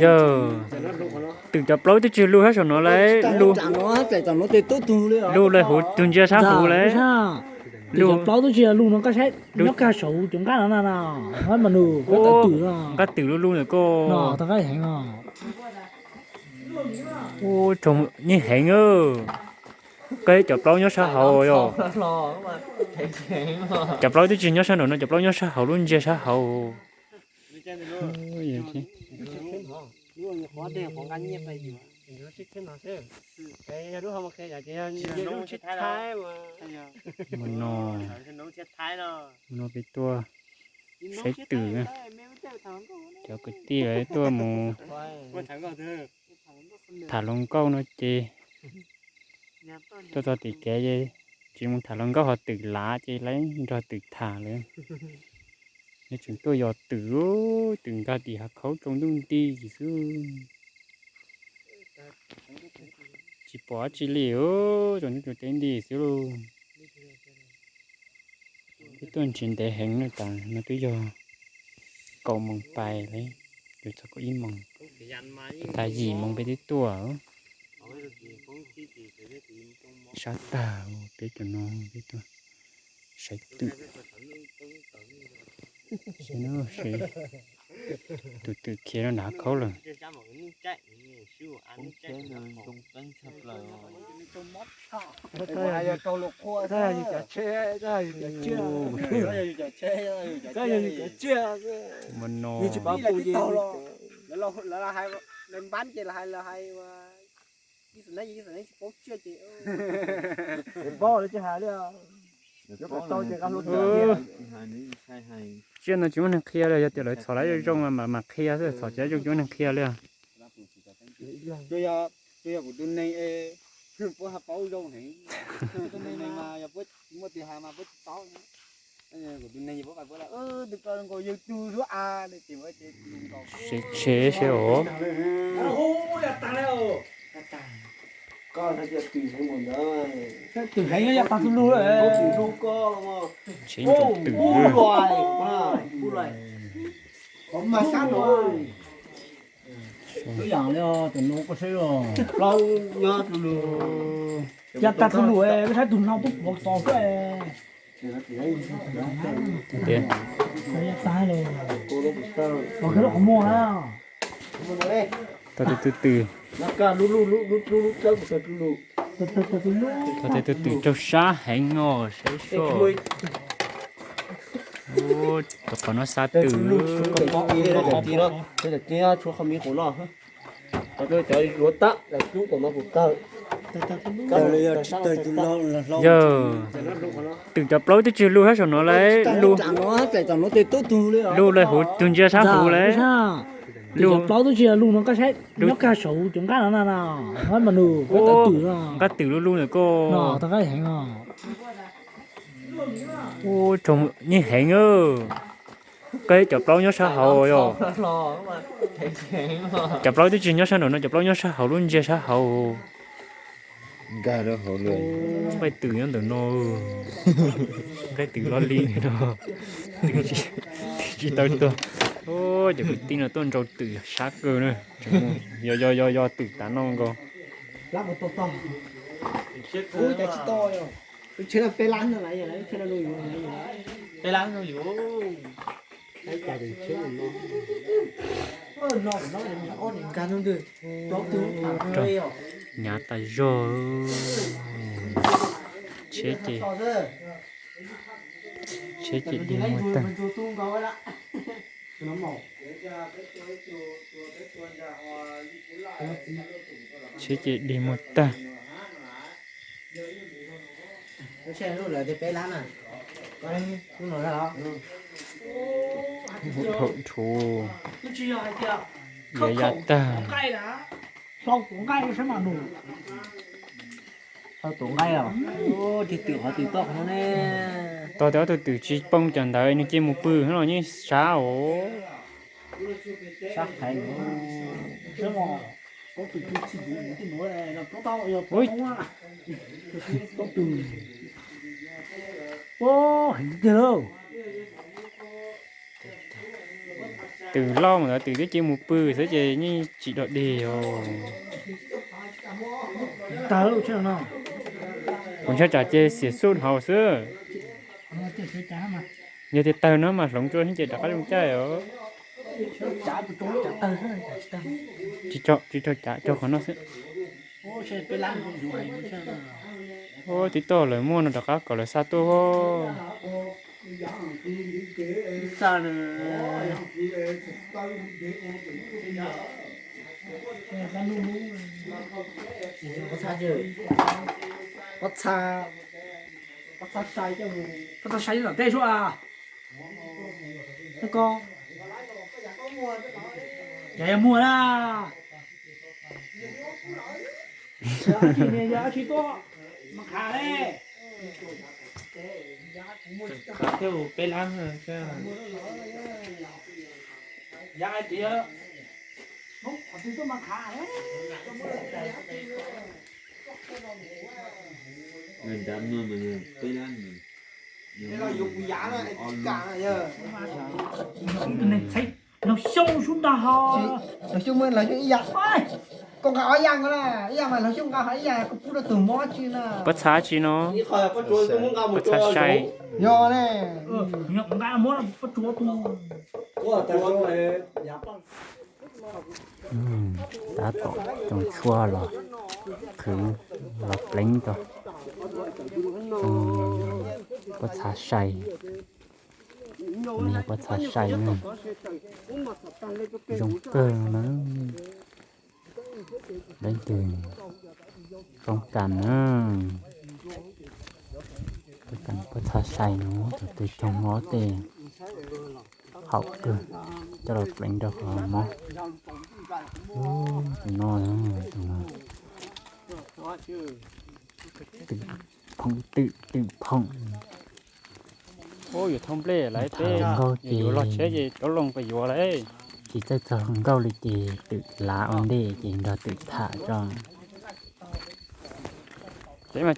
Yog, twm cov plaub twb tsis lug sab saum no lawm, lug lawm huv tug ntsia sab huv lawm. Twm cov plaub twb tsis lug no, koj saib nyob kag saum cov nqaj no na, mas nws nqaj twm lug lug ntawm koj. Ub, yeej heev. Koj cov plaub nyob sab hauv yog? Cov plaub twb tsis nyob sab nraum no, cov plaub nyob sab hauv lub ntsia sab hauv. Mus no, mus no peb tuaj saib twm. Cov kwv tij lawv tuaj mus tham hluas nkauj no ces tuaj txog tim kev ces tsis mus tham hluas nkauj, ho twm lav ces lawv nrog twm tham lawm. Nws tseem tuaj yos twm, twm nkag tim hav khaub tsaus ntuj nti xwb. Tsis pom dab tsi li, tsaus ntuj tsaus teb nti xwb lauj. Peb tuaj nrhiav ntev heev na, tas no twb yog kaum moos pais lawm, yuav txog kaum ib moos, tas yim moos peb twb tuaj. Sab tag peb cov no, peb tuaj saib twm. Tus twm khiav rau nram hav khaub lawm. Mus no. Tsiaj no tsis muaj neeg qhia li, yog tias lawv txhom lawv zoo mas mam qhia xwb, txhom tsis zoo tsis muaj neeg qhia li. Tsuas yog kuv tus neeg puab ho paub zoo heev, tus neeg mas yog puab muaj tus hais mas puab tsis paub. Kuv tus neeg puab pais puab tias tus ko nkaus yawg tug lub a, ces tshev tshev os. Twm heev, yog tag tus lug, twm ntsaum twm. Yog tag tus lug, koj saib tus no puab puav tos xwb. Tag tus twm, tag tus twm raug sab heev os, saib soj. Tus qhov no xa twm. Yog, twm cov plaub twb tsis lug sab saum no lawm, lug lawm huv tug ntsia sab huv lawm. Twm cov plaub twb tsis lug no, koj saib nyob kag saum cov nqaj no na, mas nws nqaj twm lug lug ntawm koj. Yeej heev. Koj cov plaub nyob sab hauv yog? Cov plaub twb tsis nyob sab nraum no, cov plaub nyob sab hauv lub ntsia sab hauv. Nqaij twm nyob ntawm no, nqaij twm loj li no, twm tsis tau tuag. Cov kwv tij no tuaj nrau twm sab kawg na. Yog yog yog yog twm tav no nkaus. Nyav tas zog. Tsheb ces, tsheb ces dig muag tag. Tsheb ces dig muag tag. Haum nrhuv, yuav ya tag. Tog tias ob tug twm tsis poob cov ntawd nws cia mus pw los yeej sab os. Heev tiag lauj. Twm loj mus ntawd twm twb cia mus pw xwb ces yeej tsis dog dig os. Kuv ntshai tsam ces xiam xub hauv xwb. Yog tias tawg no mas hloov tsuas ces rov qab zoo caij os. Tsis raug cav, raug qhov no xwb. Ua tib toj lawv muaj no rov qab kom lawv xa tuaj. Koj txhob saib tom tej suab a. Koj, yog muag na. Yog dab tsi tuaj mas khav ne. Khav thiab peb lab. Yog hais tias, qhov twg tuaj mas khav ne. Tus neeg txheeb, Loog Xyooj sub nrog ho. Loog Xyooj muaj Loog Xyooj ib yam. Koj nqa ob yam ko na, ib yam mas Loog Xyooj nqa ho ib yam koj pub rau tus mob tsi na. Pob txha tsi no? Pob txha sai. Yog ne. Nqa mob pob tsuav tus. Tab tom tsoo tshuaj los khwv los pleev rau pob txha sai. Nws yog pob txha sai na. Zoo kawg na. Leej twg zoo kam na, zoo kam pob txha sai no, tus twg raug mob tej haum kawg, coj los pleev rau qhov mob. Tus no, tus no, twm phoom, twm, twm phoom. Ub, yuav thauj nplej lawm peb, yuav los tsheb ces rov loo pes yuav lawm. Tsis txawj txog hluas nkauj li ces twm lav ua ntej ces nrog twm tham tso. Tsev mas